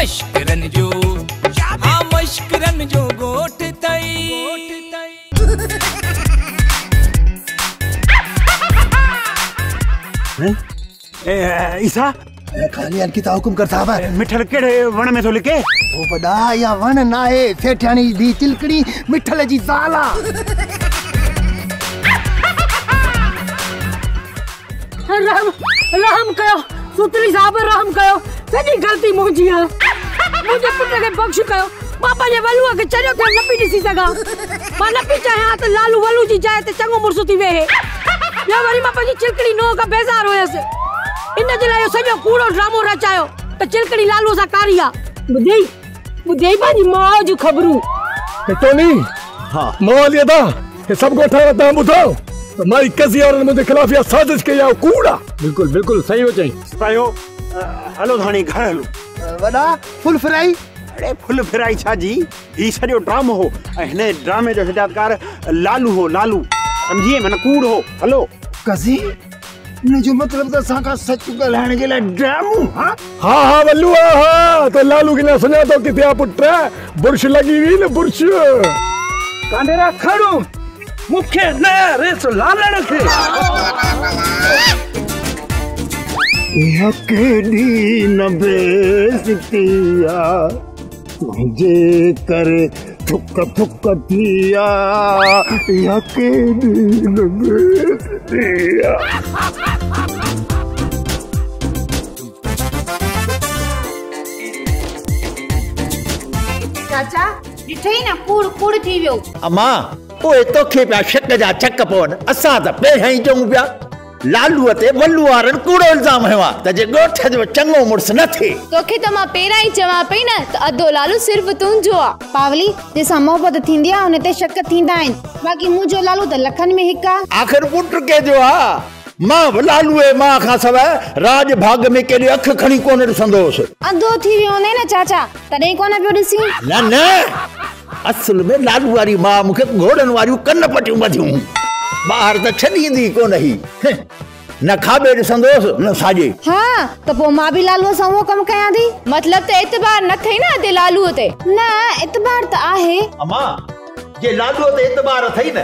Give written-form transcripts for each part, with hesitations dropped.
मश्करन जो, हा मश्करन जो ॻोठ अथई। ईसा खाली हल्की ता हुकुम कर साहब। मिठल केड़े वण में थो लिके? ओ वॾा या वण ना आहे, सेठियाणी दी चिलकड़ी मिठल जी ज़ाल आ। रहम रहम कयो सुतरी साहब, रहम कयो, सॼी ग़लती मुंहिंजी आहे, मुंहिंजे पुट खे बख़्श कयो। मां पंहिंजे वलूअ खे चरियो थियण न पई ॾिसी सघां। मां न पई चाहियां त लालू वलू जी जाइ ते चङो मुड़ुसु थी वेहे। ॿियो वरी मां पंहिंजी चिलकड़ी नूंहं खां बेज़ार हुयसि, इन जे लाइ इहो सॼो कूड़ो ड्रामो रचायो त चिलकड़ी लालूअ सां कारी आहे। ॿुधई ॿुधई पंहिंजी माउ जूं ख़बरूं। टोनी, हा मवाली अदा, हे सभु ॻोठ वारा तव्हां ॿुधो त माई कज़ी वारनि मुंहिंजे ख़िलाफ़ इहा साज़िश कई आहे, कूड़ आहे। बिल्कुलु बिल्कुलु सही हो चई। सिपाहियो हलो हाणे घर हलो। वॾा फुल फ्राई। अरे फुल फ्राई छा जी, ही सॼो ड्रामो हो ऐं हिन ड्रामे जो हिदायतकार लालू हो, लालू सम्झी माना कूड़ हो। हलो कज़ी, इन जो मतलब त असां खां सच ॻाल्हाइण जे लाइ ड्रामो? हा हा हा वल्लू, हा हा त लालू खे न सुञातो किथे आहे पुट, बुरश लॻी हुई न बुरश। कांडेरा खड़ो मूंखे न रेस लालण खे। इहा केॾी न बेइज़ती आ, तुंहिंजे करे थुक थुक थी आ, इहा केॾी न बेइज़ती आ। चाचा ॾिठई न कूड़ कूड़ थी वियो। अम्मा पोइ तोखे पिया शक जा चक पवन, असां त पहिरियां ई चऊं पिया लालूअ ते वल्लू वारनि कूड़ो इल्ज़ाम हयो आहे त जे ॻोठ जो चङो मुड़ुसु न थिए। तोखे त मां पहिरियां ई चवां पई न त अधो लालू सिर्फ़ु तुंहिंजो आहे। पावली, जंहिंसां मोहबत थींदी आहे उन ते शक थींदा आहिनि, बाक़ी मुंहिंजो लालू त लखनि में हिकु आहे। आख़िर पुटु कंहिंजो आहे? मां बि लालूअ जे माउ खां सवाइ राज भाग में केॾे अखि खणी कोन ॾिसंदो हुउसि। अंधो थी वियो हूंदे न चाचा, तॾहिं कोन पियो ॾिसी। न न, असुल में लालू वारी माउ मूंखे घोड़नि वारियूं कन पटियूं ॿधियूं, ॿाहिरि त छॾींदी कोन हुई, न खाॿे ॾिसंदो हुउसि न साॼे। हा त पोइ मां बि लालूअ सां उहो कमु कयां थी। मतिलबु त एतबार न अथई न अदे लालूअ ते? न, एतबार त आहे। अम्मा, जे लालूअ ते एतबार अथई न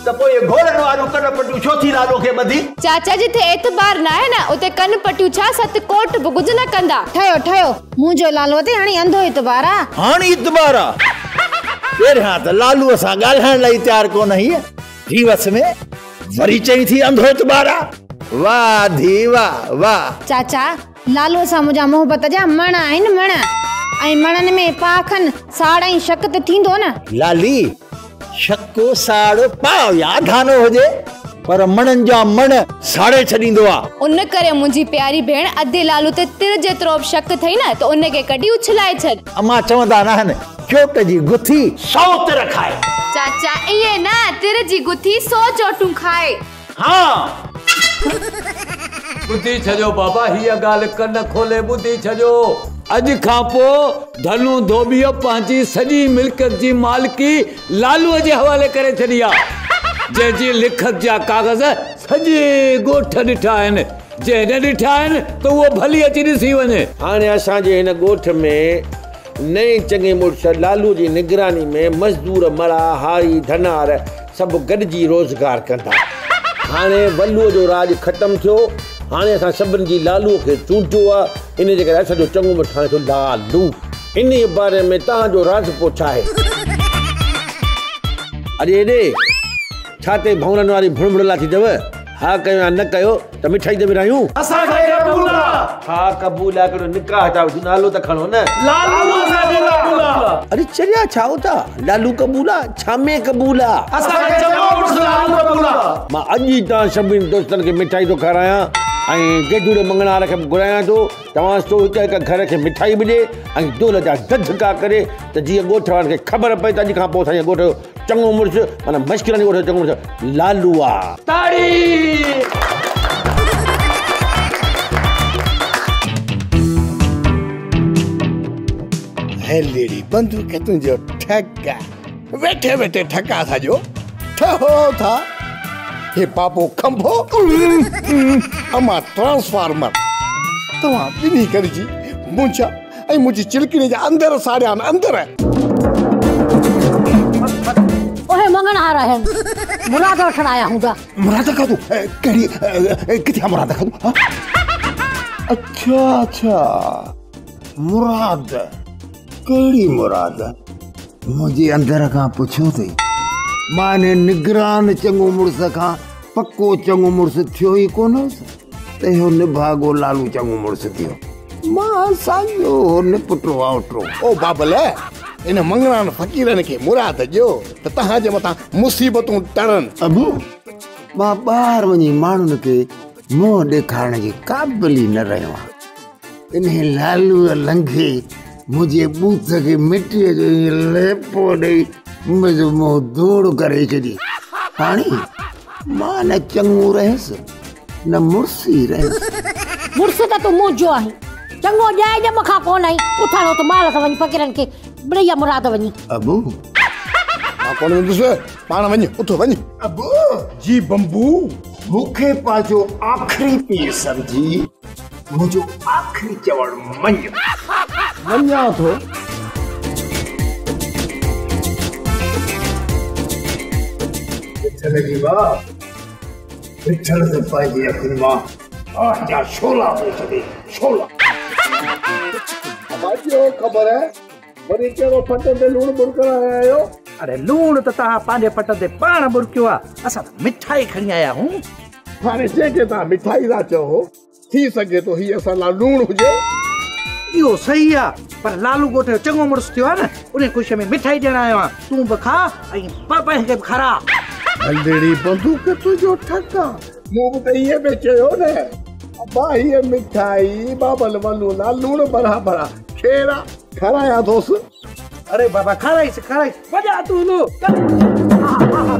त पोइ घोड़नि वारियूं कन पटियूं छो थी लालू खे ॿधी? चाचा, जिथे एतबार न आहे न उते कन पटियूं छा सत कोट बि कुझु न कंदा। ठहियो ठहियो, मुंहिंजो लालूअ ते हाणे अंधो एतबार आहे। हाणे एतबार आहे? पहिरियां त लालूअ सां ॻाल्हाइण लाइ तयारु कोन हुई, जीवस में वरी चई थी अंधो एतबार आहे। वाह धी वाह वाह। चाचा, लालूअ सां मुंहिंजा मोहबत जा मण आहिनि, मण, ऐं मणनि में पाखनि साड़ ऐं शक त थींदो न। लाली, शक साड़ पाव या धानो हुजे, पर मणनि जा मण साड़े छॾींदो आहे। उन करे मुंहिंजी प्यारी भेण अधे लालू ते तिर जेतिरो बि शक अथई न त उनखे कढी उछलाए छॾ। अम्मा चवंदा न आहिनि चोट जी गुथी 100 तिर खाए। चाचा ईअं न, तिर जी गुथी 100 चोटूं खाए। हा ॿुधी छॾियो बाबा, हीअ ॻाल्हि कन खोले ॿुधी छॾियो। अॼु खां पोइ धनू धोबीअ पंहिंजी सॼी मिल्कियत जी मालिकी लालूअ जे हवाले करे छॾी आहे, जंहिंजी लिखत जा कागज़ सॼे ॻोठ ॾिठा आहिनि। जंहिं न ॾिठा आहिनि त उहो भली अची ॾिसी वञे। हाणे असांजे हिन ॻोठ में नए चङे मुड़ुस लालू जी निगरानी में मज़दूर मड़ा हारी धनार सभु गॾिजी रोज़गार कंदा। हाणे वल्लूअ जो राज ख़तमु थियो, हाणे असां सभिनि जी लालूअ खे चूंडियो आहे, इन जे करे असांजो चङो मुड़ुस हाणे थियो लालू। इन बारे में तव्हांजो राज़पो छा आहे? अरे हेॾे छा ते भौंरनि वारी भुणभुण लाथी अथव? हा कयो या न कयो त मिठाई त विरायूं। असांखे क़बूल आहे। हा क़बूल आहे, कहिड़ो निकाह था वठूं, नालो त खणो न। लालू असांजो क़बूल आहे। अरे चरिया छा हो था? लालू क़बूल आहे, छा में क़बूल आहे? असांखे चङो मुड़ुस लालू क़बूल आहे। मां अॼु ई तव्हां सभिनी दोस्तनि खे मिठाई थो खारायां ऐं गेजूड़े मंगणार खे बि घुरायां थो। तव्हां चओ हिकु हिकु घर खे मिठाई बि ॾे ऐं डोल जा धधका करे त जीअं ॻोठ वारनि खे ख़बर पए त अॼु खां पोइ असांजे ॻोठ जो चङो मुड़ुसु माना मश्किरनि ॻोठ जो चङो मुड़ुसु लालू आहे। ताड़ी। हेलेड़ी बंदूक तुंहिंजो ठका, वेठे वेठे ठका था जो ठहो था। हे बाबो खंभो, अमा ट्रांसफार्मर, तव्हां ॿिन्ही गॾिजी मुंहिंजा ऐं मुंहिंजी चिलकिणी जा अंदर साड़िया आहिनि अंदर। ओहे मंगणहार आहिनि, मुराद वठण आया हूंदा। मुराद खाधो? कहिड़ी किथे आहे मुराद खाधो? अच्छा अच्छा, मुराद कहिड़ी मुराद? मुंहिंजे अंदर खां पुछियो अथई, मां इन निगरान चङो मुड़ुस खां पको चङो मुड़ुस थियो ई कोन हुउसि, त इहो निभागो लालू चङो मुड़ुस थियो। मां साॻियो निपटो आउटरो। ओ बाबल, इन मंगणान फ़क़ीरनि खे मुराद ॾियो त तव्हांजे मथां मुसीबतूं टरनि। अबू, मां ॿाहिरि वञी माण्हुनि खे मुंहुं ॾेखारण जे क़ाबिल ई न रहियो आहियां। इन लालूअ लंघे मुंहिंजे बूथ खे मिटीअ जो लेपो ॾेई मुंहिंजो मुंहुं धूड़ करे छॾी। हाणे मां न चङो रहियुसि न मुड़ुस ई रहियुसि। मुड़ुस त तूं मुंहिंजो आहीं, चङो ॼाए ॼम खां कोन आहीं। उथाणो त माल सां वञी फ़क़ीरनि खे ॾेई मुराद वञी। अबू, मां कोन वेंदुसि, पाण वञ, उथ वञ। अबू जी बंबू, मूंखे पंहिंजो आख़िरी पीउ सम्झी मुंहिंजो आख़िरी चवण मञ। मञा थो। विठल जी वाह, विठल त पंहिंजी अखियुनि मां आह जा शोला पियो छॾे, शोला। अबाजी ख़बर आहे वरी कहिड़ो फट ते लूण बुड़कण आया आहियो? अरे लूण त तव्हां पंहिंजे फट ते पाण बुड़कियो आहे, असां त मिठाई खणी आया आहियूं। हाणे जंहिंखे तव्हां मिठाई था चओ, थी सघे थो हीअ असां लाइ लूण हुजे। इहो सही आहे, पर लालू ॻोठ जो चङो मुड़ुस थियो आहे न, उन ख़ुशी में मिठाई ॾियण आयो आहियां। तूं बि खा ऐं पापा खे बि खारा। हलदड़ी बंदूक तुंहिंजो ठक आहे, मूं बि त ईअं पिए चयो न। अबा हीअ मिठाई बाबल वलू लाइ लूण बराबरि आहे, खेर आहे, खारायां थोसि। अरे बाबा खाराईसि खाराईसि, वञा तूं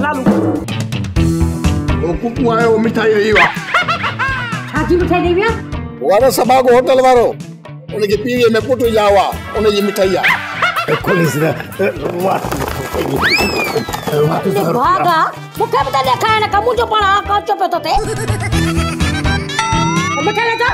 लालू। ओ कुकू आयो मिठाई ॾेई वियो आहे। छाजी मिठाई ॾेई वियो? वारो सभागो होटल वारो, उनखे पीढ़ीअ में पुटु ॼाओ आहे, उनजी मिठाई आहे। खोलीस न भागा, मूंखे बि त ॾेखार न, कमु जो पाण हा कचो पियो थो थिए। मिठाई लॻा।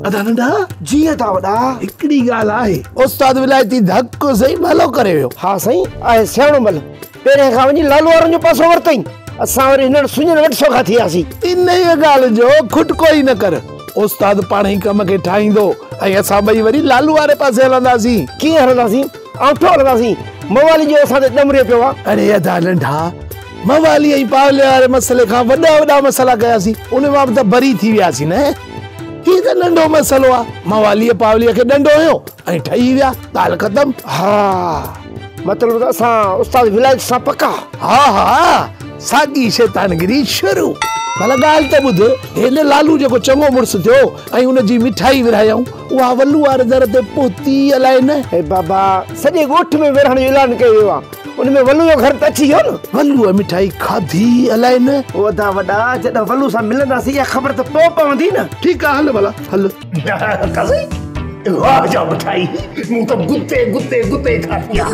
अदा नंढा जी अदा वॾा, हिकिड़ी ॻाल्हि आहे, उस्ताद विलायती धक सही भलो करे वियो। हा साईं, आहे सियाणो मल, पहिरियां खां वञी लालू वारनि जो पासो वरितई, असां वरी हिननि सुञनि वटि सौखा थी वियासीं। इन ॻाल्हि जो खुटको ई न कर, उस्ताद पाण ई कम खे ठाहींदो ऐं असां ॿई वरी लालू वारे पासे हलंदासीं। कीअं हलंदासीं? आउठो हलंदासीं, मवाली जो असां ते ॾमरियो पियो आहे। अरे अदा नंढा, मवाली ऐं पावले वारे मसइले खां वॾा वॾा मसइला कयासीं, उन मां बि त बरी थी वियासीं न। हीअ त नंढो मसइलो आहे, मवालीअ पावलीअ खे ॾंडो हुयो ऐं ठही विया, ॻाल्हि ख़तमु। हा मतिलबु त असां उस्ताद विलायत सां पका। हा हा, साॻी शैतानगिरी शुरू। भला ॻाल्हि त ॿुध, हिन लालू जेको चङो मुड़ुसु थियो ऐं उनजी मिठाई विरायाऊं, उहा वलू वारे दर ते पहुती अलाए न। ए बाबा, सॼे ॻोठ में विरहण जो ऐलान कयो वियो आहे, उन में वलू जो घर त अची वियो न। वलूअ मिठाई खाधी अलाए न। ओ अदा वॾा, जॾहिं वलू सां मिलंदासीं इहा ख़बर त पोइ पवंदी न। ठीकु आहे, हल भला हल। वाह जा मिठाई, मूं त गुते गुते गुते खाधी आहे।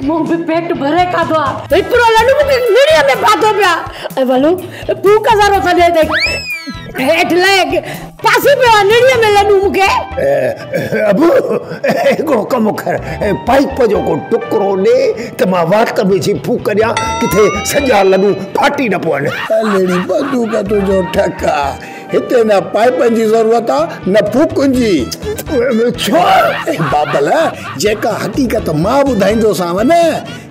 मूं बि पेट भरे खाधो आहे, हिकिड़ो लॾू मूंखे निड़ीअ में फाथो पियो आहे। ऐं वलू फूक सारो सॼे ते हेठि लहे पासी पियो आहे निड़ीअ में लॾू मूंखे। अबू, हिकिड़ो कमु कर, पाइप जो को टुकड़ो ॾे त मां वात में विझी फूक ॾियां, किथे सॼा लॾू फाटी न पवनि। हलड़ी बंदूक तुंहिंजो ठक आहे, हिते न पाइपनि जी ज़रूरत आहे न फूकुनि जी। छो बाबल, जेका हक़ीक़त मां ॿुधाईंदोसांव न,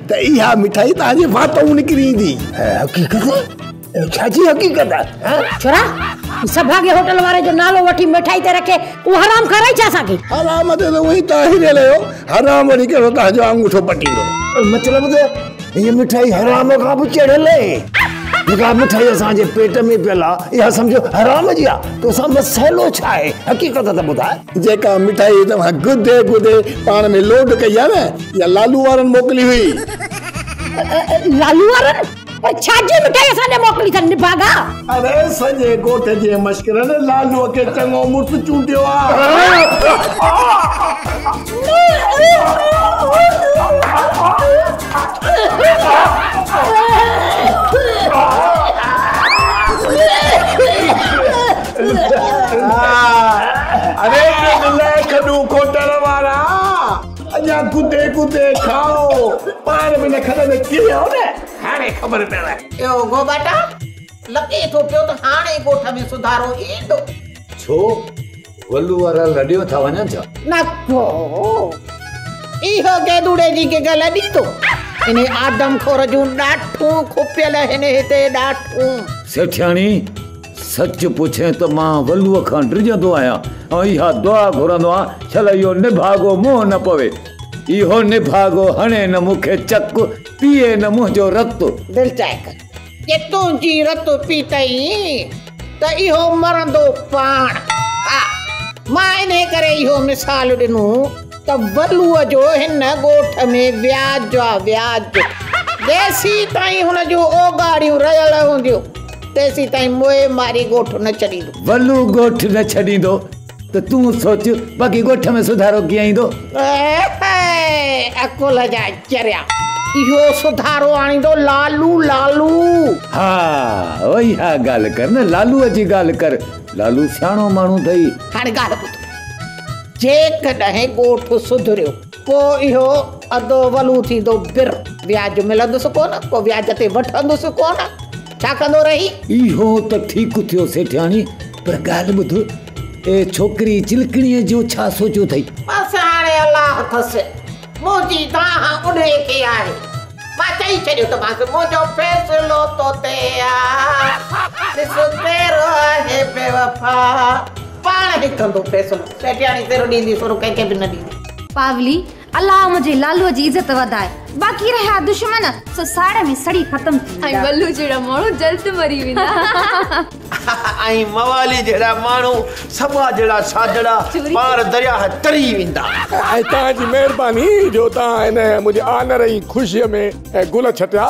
त इहा मिठाई तव्हांजे वातूं निकिरी ईंदी। हक़ीक़त? छाजी हक़ीक़त आहे? छोरा, सभागे होटल वारे जो नालो वठी मिठाई ते रखे, उहो हराम खाराई छा असांखे? हराम ते त उहो ई तव्हां हिरियल आहियो, हराम वरी कहिड़ो तव्हांजो आङूठो पटींदो। मतिलबु त हीअ मिठाई हराम खां बि चढ़ियल आहे। जेका मिठाई असांजे पेट में पियल आहे, इहा सम्झो हराम जी आहे। तोसां मसइलो छा आहे? हक़ीक़त त ॿुधाए। जेका मिठाई तव्हां गुदे गुदे पाण में लोड कई आहे न, इहा लालू वारनि मोकिली हुई। लालू वारनि? पर छाजी मिठाई असांजे मोकिली अथनि निभागा। अरे सॼे ॻोठ जे मश्करनि लालूअ खे चङो मुड़ुसु चूंडियो आहे। अरे ॾिनल खॾूं कोटण वारा अञा कुते कुते खाओ पाण बि न खॾ में किरियो न हाणे ख़बर पवे। इहो गोबाटा लॻे थो पियो त हाणे ॻोठ में सुधारो ईंदो। छो वल्लू वारा लॾियो था वञनि छा? न को इहो गेदूड़े जी गिगल ॾींदो। इन आदमखोर जूं ॾाठूं खुपियल आहिनि हिते ॾाठूं। सेठियाणी सच पुछे त मां वल्लूअ खां डिॼंदो आहियां ऐं इहा दुआ घुरंदो आहियां छल इहो निभागो मुंहुं न पवे। इहो निभागो हणे न मूंखे चक पीए न मुंहिंजो रत। दिलि चाहे कर जे तुंहिंजी रत पीतई त इहो मरंदो पाण। हा मां इन करे इहो मिसाल ॾिनो त वलूअ जो हिन ॻोठ में व्याज आहे व्याज। जेसीं ताईं हुन जूं ओगाड़ियूं रहियल हूंदियूं तेसीं ताईं मोए मारी ॻोठ न छॾींदो। वलू ॻोठ न छॾींदो त तूं सोच बाक़ी ॻोठ में सुधारो कीअं ईंदो? अकुल जा चरिया इहो सुधारो आणींदो लालू लालू। हा इहा ॻाल्हि कर न लालूअ जी ॻाल्हि कर। लालू सियाणो माण्हू अथई। हाणे ॻाल्हि ॿुध जेकॾहिं ॻोठ सुधरियो पोइ इहो अधो वलू थींदो बिर। व्याज मिलंदुसि कोन को व्याज ते वठंदुसि कोन छा कंदो रही? इहो त ठीकु थियो सेठियाणी पर ॻाल्हि ॿुध ए छोकिरी चिलकणीअ जो छा सोचियो अथई? बसि हाणे अलाह अथसि मुंहिंजी दाह उन खे आहे। मां चई छॾियो त मांसि मुंहिंजो फ़ैसिलो तो ते आहे। ॾिस केरु आहे बेवफ़ा पाण ई कंदो फ़ैसिलो। सेठियाणी सिर ॾींदी सुर कंहिंखे बि न ॾींदी। पावली अलाह मुंहिंजे लालूअ जी इज़त वधाए बाक़ी रहिया दुश्मन सो साड़ में सड़ी ख़तम थी वेंदा। ऐं वल्लू जहिड़ा माण्हू जल्द मरी वेंदा। ऐं मवाली जहिड़ा माण्हू सभा जहिड़ा साजड़ा पार दरिया तरी वेंदा। ऐं तव्हांजी महिरबानी जो तव्हां हिन मुंहिंजे आनर ऐं ख़ुशीअ में गुल छटिया।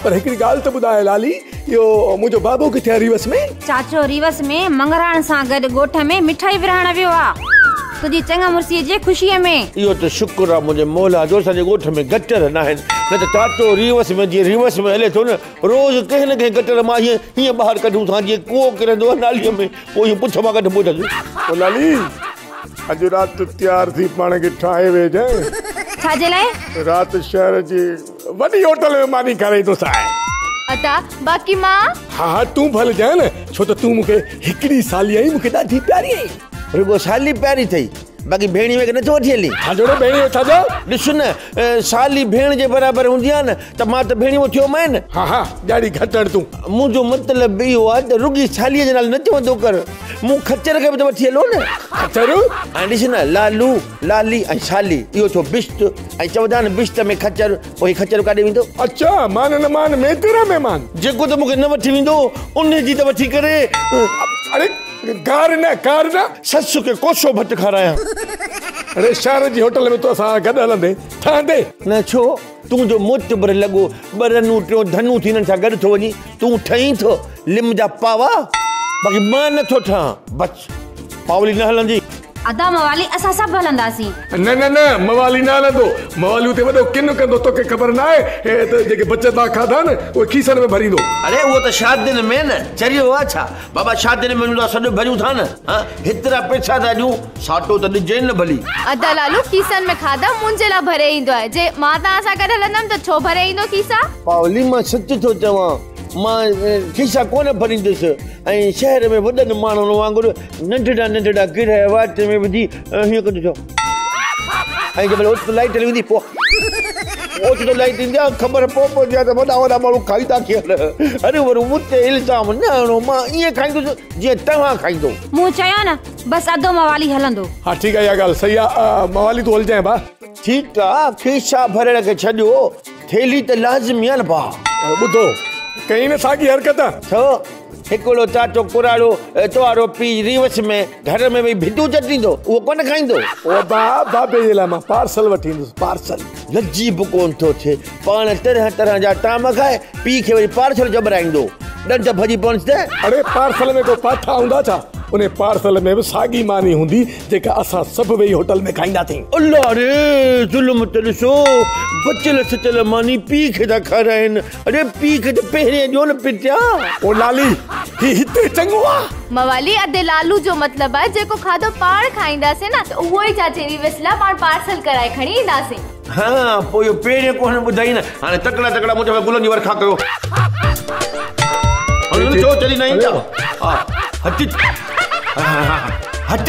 पर हिकिड़ी ॻाल्हि त ॿुधाए लाली इहो मुंहिंजो बाबू किथे आहे रीवस में? चाचो रीवस में मंगराण सां गॾु ॻोठ में मिठाई विरहाइण वियो आहे तुंहिंजी चङा मुड़सीअ जे ख़ुशीअ में। इहो त शुक्र आहे मुंहिंजे मौला जो असांजे ॻोठ में गटर न आहिनि न त चाचो रीवस में जीअं रीवस में हले थो न रोज़ कंहिं न कंहिं गटर मां हीअं हीअं ॿाहिरि कढूं था जीअं कुओ किरंदो आहे नालीअ में पोइ ईअं पुछ मां कढिबो अथसि। ओ लाली अॼु राति तयार थी पाण खे ठाहे वेजांइ। छाजे लाइ? राति शहर जी वॾी होटल में मानी खाराईंदोसांइ। अदा बाक़ी मां? हा हा तूं भले जाए न छो त तूं मूंखे हिकिड़ी साली आई मूंखे ॾाढी प्यारी आई। रुगो साली प्यारी अथई बाक़ी भेणी में नथो वठी हली। छा जो भेणी छा जो? ॾिस न साली भेण जे बराबरि हूंदी आहे न त मां त भेणी थियो मां न। हा हा ॾाढी घटण तूं। मुंहिंजो मतिलबु इहो आहे त रुगी सालीअ जे नाले न चवंदो कर मूं खचर खे बि त वठी हलो न। खचर? ऐं ॾिस न लालू लाली ऐं साली इहो थियो बिश्त ऐं चवंदा आहिनि बिश्त में खचर पोइ खचर काॾे वेंदो? अच्छा मान न मान मैं तेरा मेहमान। जेको त मूंखे न वठी वेंदो उन जी त वठी करे। अरे गार न कार न ससु खे कोसो भट खारायां। अरे शहर जी होटल में तो असां गॾु हलंदे ठहंदे न छो? तूं जो मोतबर लॻो ॿ रनूं टियों धनू थी हिननि सां गॾु थो वञी तूं ठहीं थो लिम जा पावा बाक़ी मां नथो ठहां बसि पावली न हलंदी। अदा मवाली असां सभु हलंदासीं। न न न मवाली न हलंदो मवाली उते वॾो किन कंदो तोखे ख़बर न आहे हे त जेके बचत खाधा आहिनि उहे खीसनि में भरींदो। अरे उहो त शादियुनि में न चरियो आहे छा बाबा शादियुनि में वञूं था सॾु भरियूं था न हा हेतिरा पैसा था ॾियूं साटो त ॾिजे न भली। अदा लालू खीसनि में खाधा मुंहिंजे लाइ भरे ईंदो आहे जे मां तव्हां सां गॾु हलंदमि त छो भरे ईंदो खीसा? पावली मां सच थो चवां मां खीसा कोन भरींदुसि ऐं शहर में वॾनि माण्हुनि वांगुरु नंढड़ा नंढड़ा गिरह वाट में विझी हीअं कंदो थियो ऐं जंहिं महिल ओचितो लाइट हली वेंदी पोइ ओचितो लाइट ईंदी आहे ख़बर पोइ पवंदी आहे त वॾा वॾा माण्हू खाई था खियनि। अरे वरी मूं ते इल्ज़ाम न हणो मां ईअं खाईंदुसि जीअं तव्हां खाईंदो। मूं चयो न बसि अधो मवाली हलंदो। हा ठीकु आहे इहा ॻाल्हि सही आहे मवाली तूं हलजांइ भाउ। ठीकु आहे खीसा भरण खे छॾियो थैली त लाज़मी आहे न भाउ। ॿुधो कई न साॻी हरकत छो? हिकिड़ो चाचो कुराड़ो तुआरो पीउ रीवस में घर में वेही भिंडू चटींदो उहो कोन खाईंदो? ओ बा बाबे जे लाइ मां पार्सल वठी ईंदुसि पार्सल। लॼी बि कोन थो थिए पाण तरह तरह जा टाम खाए पीउ खे वरी पार्सल जबराईंदो ॾंड भॼी पवनसि त। अरे पार्सल में को पाठा हूंदा छा? उन पार्सल में बि साॻी मानी हूंदी जेका असां सभु वेही होटल में खाईंदासीं। अल्लाह रे, ज़ुल्म त ॾिसो, बचियल सचियल मानी पीउ खे था खाराइनि। अरे पीउ खे त पहिरियों ॾियो न पिटिया। ओ लाली, ही हिते चङो आहे। मवाली, अदे लालू जो मतिलबु आहे जेको खाधो पाण खाईंदासीं न त उहो ई चाचे रीवस लाइ पाण पार्सल कराए खणी ईंदासीं। हा, पोइ इहो पहिरियों कोन ॿुधाई न। हाणे तकड़ा तकड़ा मुंहिंजे गुलनि जी वरखा कयो। छो चली न ईंदा। हा, हट हट हट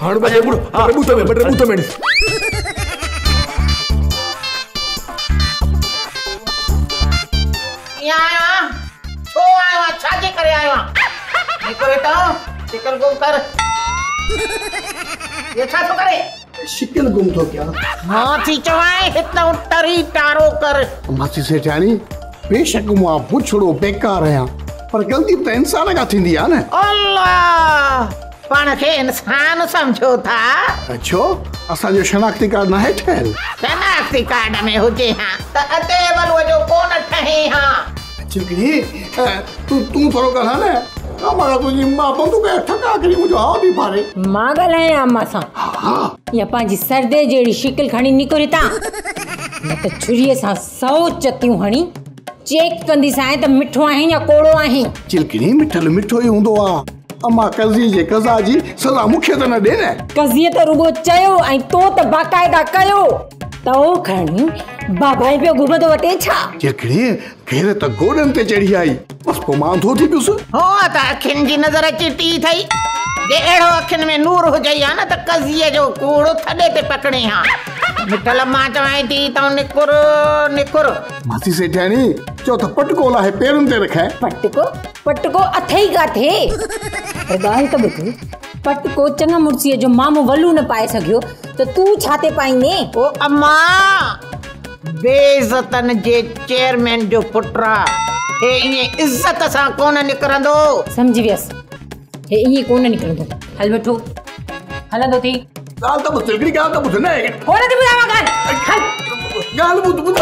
हाणे बूथ में, बटे बूथ में। कीअं आयो आहियां? छो आयो आहियां? छाजे करे आयो आहियां? निकिर हितां, शिकल गुम कर। इहो छा थो करे? शिकल गुम थो कयां। मां थी चवां हितां टरी टारो कर। मासी सेठाणी, बेशक मां पुछड़ो बेकार आहियां, पर ग़लती त इंसान खां थींदी आहे न। अल्लाह, पाण खे इंसान सम्झो था? छो असांजो शनाख्ती कार्ड नाहे ठहियल? शनाख्ती कार्ड में हुजे हा त अते वलूअ जो कोन ठहे हा। चिलकणी, तूं तूं थोरो ॻाल्हाए न। अम्मा तुंहिंजी मां बंदूक जा ठका करी मुंहिंजो हाव थी फाड़े। मां ॻाल्हायां अम्मा सां? हा। या पंहिंजी सरदे जहिड़ी शिकल खणी निकिर हितां, न त छुरीअ सां 100 चतियूं हणी चेक कंदीसांइ त मिठो आहीं या कोड़ो आहीं। चिलकणी, मिठल मिठो ई हूंदो आहे। अम्मा कज़ी जे कज़ा जी सज़ा मूंखे त न ॾे न। कज़ीअ त रुगो चयो ऐं तो त बाक़ाइदा कयो। तो खणी बाबा पियो घुमंदो वते छा? चिलकणी, घेर त गोॾनि ते चढ़ी आई, बसि पोइ मां अंधो थी पियुसि। हो त अखियुनि जी नज़र चिटी अथई। जे अहिड़ो अखियुनि में नूर हुजई हा न त कज़ीअ जो कूड़ थॾे ते पकड़े हा। मिठल, मां चवां थी त निकुर निकुर। मासी सेठाणी, चओ त पटको लाहे पेरनि ते रखाए। पटको? पटको अथई काथे? पर ॻाल्हि त ॿुध, पटको चङा मुड़सीअ जो मामो वलू न पाए सघियो त तूं छा ते पाईंदे? ओ अम्मा, बेइज़तन जे चेयरमैन जो पुट आहे, हे ईअं इज़त सां कोन निकिरंदो। सम्झी वियसि, हे ईअं कोन निकिरंदो। हल वेठो, हलंदो थी। ॻाल्हि त ॿुध, हिकिड़ी ॻाल्हि त ॿुध न। कोन थी ॿुधायां ॻाल्हि। हल। ॻाल्हि ॿुध, ॿुध।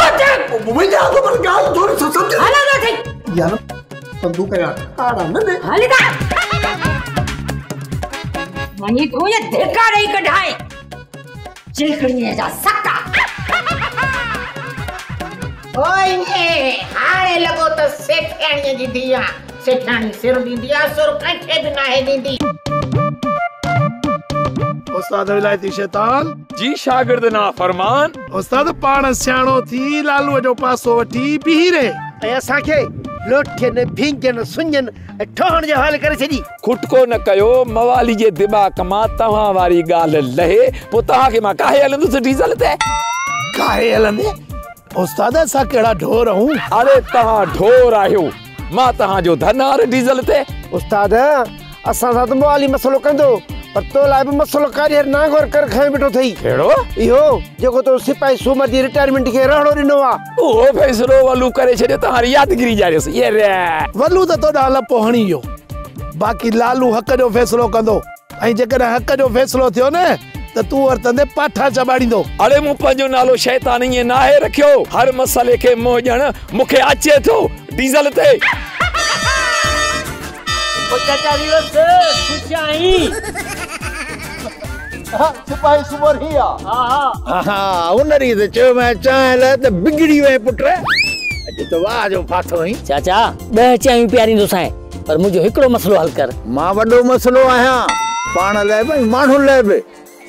वञा थो, पर ॻाल्हि थोरी सम्झ। हलंदो थी। यार, बंदूक जा ठकाड़ा न ॾे। हल हितां। वञी थो या धिका ॾेई कढाए। चिलकणीअ जा सका। ओए, हाणे लॻो त सेठियाणीअ जी धीउ आहे। सेठियाणी सिर ॾींदी आहे, सुर कंहिंखे बि नाहे ॾींदी। उस्ताद विलायती शैतान जी, शागिर्द ना फरमान। उस्ताद पाण सियाणो थी लालूअ जो पासो वठी बीही रहे ऐं असांखे लोठियनि, भींगनि, सुञनि ऐं ठहण जे हवाले करे छॾी। खुटको न कयो, मवाली जे दिमाग़ मां तव्हां वारी ॻाल्हि लहे, पोइ तव्हांखे मां काहे हलंदुसि डीज़ल ते? काहे हलंदे? उस्ताद, असां कहिड़ा ढोर आहियूं? अरे तव्हां ढोर आहियो, मां तव्हांजो धनार डीज़ल ते। उस्ताद, असां सां त मवाली मसइलो कंदो, पर तो लाइ बि मसइलो कारीगर नांगोर कर खणी बीठो अथई। कहिड़ो? इहो जेको तो सिपाही सूमर जी रिटायरमेंट खे रहणो ॾिनो आहे। उहो फ़ैसिलो वलू करे छॾियो, तव्हां यादगिरी ॾियारियोसि। ये रे वलू त तो ॾांहुं लपो हणी वियो, बाक़ी लालू हक़ जो फ़ैसिलो कंदो। ऐं जेकॾहिं हक़ जो फ़ैसिलो थियो न त तूं वरतंदे पाठा चबाड़ींदो। अरे मूं पंहिंजो नालो शैतान ईअं नाहे रखियो। हर मसइले खे मुंहुं ॾियण मूंखे अचे थो डीज़ल ते। चाचा रीवस, ख़ुशि आहीं? सिपाही सुमर ही आ। हा हा, उन रीत चयो मैं चांहि लाइ त बिगड़ी वई पुट, अॼु त वाह जो फाथो आहीं। चाचा, 2 चांहियूं पीआरींदोसांइ, पर मुंहिंजो हिकिड़ो मसइलो हल कर। मां वॾो मसइलो आहियां, पाण लाइ बि ऐं माण्हुनि लाइ बि,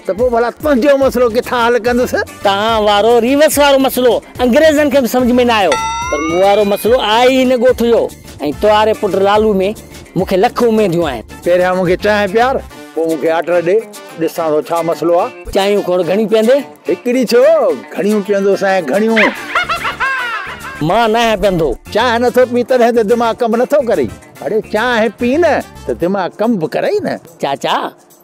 त पोइ भला तुंहिंजो मसइलो किथां हल कंदुसि? तव्हां वारो रीवस वारो मसइलो अंग्रेज़नि खे बि सम्झ में न आयो, पर मूं वारो मसइलो आहे ई हिन ॻोठ जो। ऐं तोहारे पुट लालू में मूंखे लख उमेदियूं आहिनि। पहिरियां मूंखे चांहि पीआर, पोइ मूंखे आर्डर ॾे, ॾिसां थो छा मसइलो आहे। चांहियूं खोड़ घणियूं पीअंदे? हिकिड़ी छो, घणियूं पीअंदोसांइ, घणियूं। मां न आहियां पीअंदो। चांहि नथो पी तॾहिं त दिमाग़ कमु नथो करे। अड़े चांहि पी न त दिमाग़ कमु बि करई न। चाचा,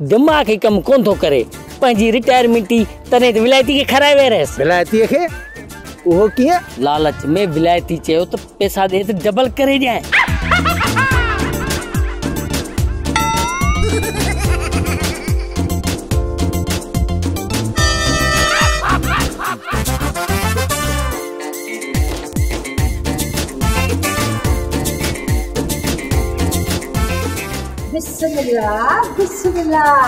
दिमाग़ ई कमु कोन थो करे। पंहिंजी रिटायरमेंट ई तॾहिं त विलायती खे खाराए विया रहियसि। विलायतीअ खे? उहो कीअं? लालच में विलायती चयो त पैसा ॾे त डबल करे ॾियांइ। بسم الله بسم الله.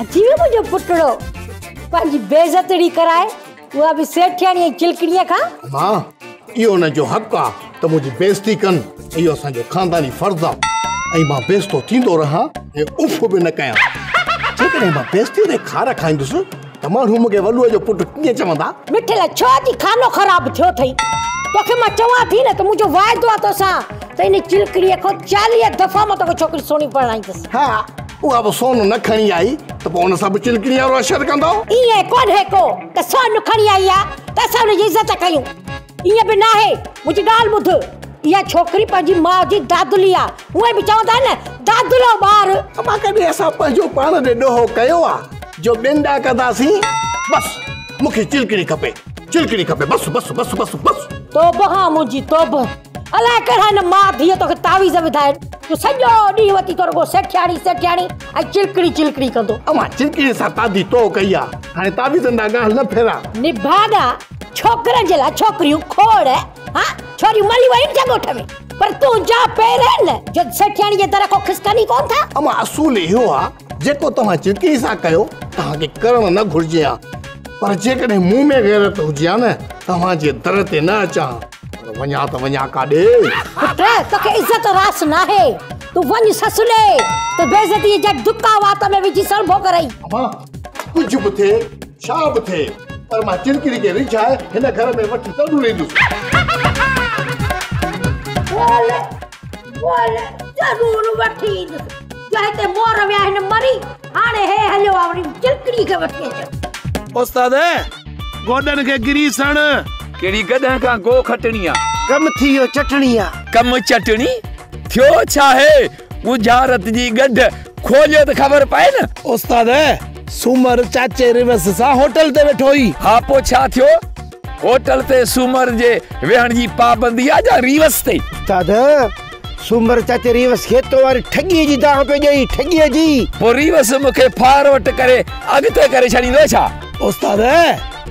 اچي ويو منهنجو پٽڙو پنهنجي بيعزتڙي ڪرائي، اها به سيٺياڻي ۽ چلڪڻيء کان. مان اهو هن جو حق آ ته منهنجي بيعزتي ڪن، اهو اسان جو خانداني فرض آ ۽ مان بيعزتو ٿيندو رهان ۽ اف به نه ڪيان. جيڪڏهن مان بيعزتيء تي خار کائيندس ته ماڻهو مون کي ولوء جو پٽ ڪيئن چوندا؟ مٺل، ڇو اچي خانو خراب ٿيو اٿئي؟ توکي مان چوان ٿي نه ته منهنجو واعدو آ توسان ته ان چلڪڻيء کان 40 دفعا مان توکي ڇوڪري سهڻي پرڻائيندس. ها، اها به سون نه کڻي آئي ته پوء ان سان به چلڪڻيء وارو اشر ڪندؤ؟ ائين ڪونهي ڪو ته سون کڻي آئي آ ته اسان ان جي عزت ڪيون. ائين به ناهي. منهنجي ڳالهه ٻڌ، اها ڇوڪري پنهنجي ماء جي دادلي آ. هونئن به چوندا آهن نه، دادلو ٻار. امان، ڪڏهن اسان پنهنجو پاڻ ڏي ڏوهه ڪيو آ جو ٻين ڏانهن ڪنداسين؟ بس مون کي چلڪڻي کپي، چلڪڻي کپي، بس بس بس بس بس. توبه آ منهنجي توبه. الائي ڪهڙا هن ماء ڌيء توکي تعويذ وڌا آهن جو سڄو ڏينهن وتي ٿو رڳو سيٺياڻي سيٺياڻي ۽ چلڪڻي چلڪڻي ڪندو. امان، چلڪڻي سان تعدي تو ڪئي آ، هاڻي تعويذن ڏانهن ڳالهه نه ڦيراء. نڀاڳا، ڇوڪرن جي لاء ڇوڪريون کوڙ، ها ڇوريون ملي ويون ڇا ڳوٺ ۾؟ پر تنهنجا پير آهن جو سيٺياڻي جي در کان کسڪن ئي ڪونه ٿا. امان، اصول اهو آ جيڪو توهان چلڪڻي سان ڪيو توهان کي ڪرڻ نه گهرجي ها، پر جيڪڏهن مون ۾ غيرت هجي ها نه توهان جي در تي نه اچان ها، پر وڃان ته وڃان ڪاڏي؟ پٽ، توکي عزت راس ناهي، تون وڃ سس ڏي ته بيعزتيء جا ڌڪا وات ۾ وجهي سڻڀو ڪرئي. امان، ڪجهه به ٿئي، ڇا به ٿئي، پر مان چلڪڻي کي ريجهائي هن گهر ۾ وٺي ضرور ايندس. بول، بول، ضرور وٺي ايندس. جو هتي مور ويا هن مري، هاڻي هي هليو آ وري چلڪڻي کي وٺي اچ. استاد، گوڏن کي گريس هڻ. ڪهڙي گڏهه کان گو کٽڻي آ. ڪم ٿي ويو چٽڻي آ. ڪم چٽڻي؟ ٿيو ڇا آهي؟ ڳجهارت جي ڳنڍ کوليو ته خبر پئي نه. استاد، سومر چاچي ريوس سان هوٽل تي ويٺو هئي. ها پوء ڇا ٿيو؟ هوٽل تي سومر جي ويهڻ جي پابندي آ جا ريوس تي؟ استاد، سومر چاچي ريوس کي تو واري ٺڳيء جي دانهن پيو ڏئي، ٺڳيء جي. پوء ريوس مون کي ڦار وٽ ڪري اڳتي ڪري ڇڏيندو ڇا؟ استاد،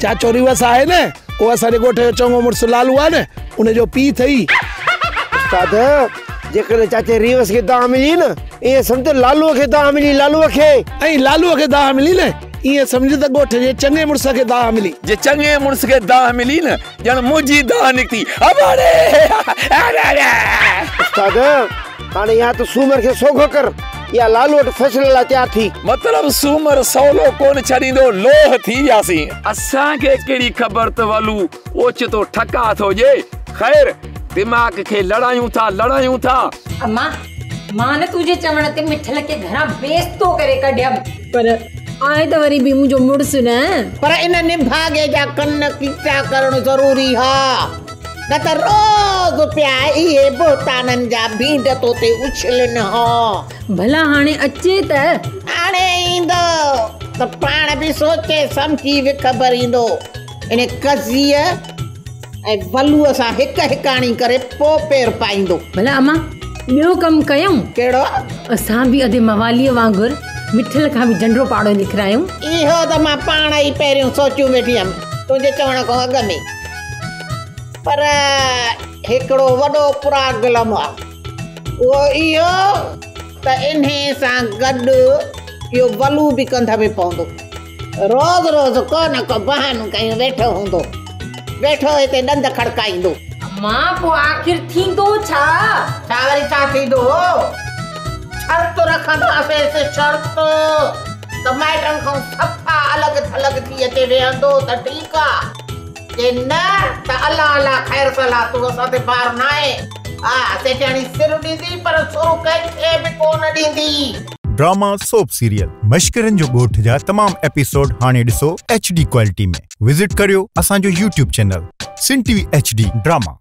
چاچو ريوس آهي نه، اهو اسان جي ڳوٺ جو چڱو مڙس لالو آهي نه، ان جو پيء اٿئي. استاد، جيڪڏهن چاچي ريوس کي دانهن ملي نه، ائين سمجهه ته لالوء کي دانهن ملي، لالوء کي. ۽ لالوء کي دانهن ملي نه، ائين سمجهه ته ڳوٺ جي چڱي مڙس کي دانهن ملي. جي چڱي مڙس کي دانهن ملي نه، ڄڻ منهنجي دانهن نڪتي. اباڙي! استاد، هاڻي يا ته سومر کي سوگهو ڪر يا لالو وٽ فيصلي لاء تيار ٿي. مطلب سومر سولو ڪونه ڇڏيندو، لوهه ٿي وياسين. اسان کي ڪهڙي خبر ته ولو اوچتو ٺڪاء ٿو ڏئي. خير، دماغ کي لڙايون ٿا، لڙايون ٿا. اما، مان نه تنهنجي چوڻ تي مٺل کي گهران بيستو ڪري ڪڍيم. پر آهي ته وري به منهنجو مڙس نه. پر ان نڀاڳي جا ڪن ڪيچا ڪرڻ ضروري ها، نه ته روز پيا اهي بهتانن جا ڀينڊ تو تي اڇلن ها. ڀلا هاڻي اچي ته. هاڻي ايندو ته پاڻ به سوچي سمجهي وک ڀريندو. ان قضيء ۽ ولوء سان هڪ هڪاڻي ڪري پوء پير پائيندو. ڀلا امان، ٻيو ڪم ڪيون؟ ڪهڙو؟ اسان به ادي مواليء وانگر مٺل کان به جنڊو پاڙو لکرايون. اهو ته مان پاڻ ئي پهريون سوچيون ويٺي هيم، تنهنجي چوڻ کان اڳ ۾. پر هڪڙو وڏو پراگلم آ، اهو اهو ته انهي سان گڏ اهو ولو به ڪنڌ ۾ پوندو. روز روز ڪو نه ڪو بهانو ڪيون ويٺو هوندو، ويٺو هتي ڏند کڙڪائيندو. امان، پوء آخر ٿيندو ڇا؟ ڇا وري ڇا ٿيندو؟ شرط رکنداسينس، شرط ته مائٽن کان صفا الڳ ٿلڳ ٿي اچي ويهندو ته ٺيڪ آ، جي نه ته الله الله خير صلاح، تون اسان تي بار ناهي. ها، سيٺياڻي سر ڏيندي پر سر ڪنهن کي به ڪونه ڏيندي. ڊراما سوپ سيريل مشڪرن جو ڳوٺ جا تمام ايپيسوڊ هاڻي ڏسو ايڇ ڊي ڪوالٽي ۾. وزٽ ڪريو اسان جو YouTube channel Sindh T V H D drama.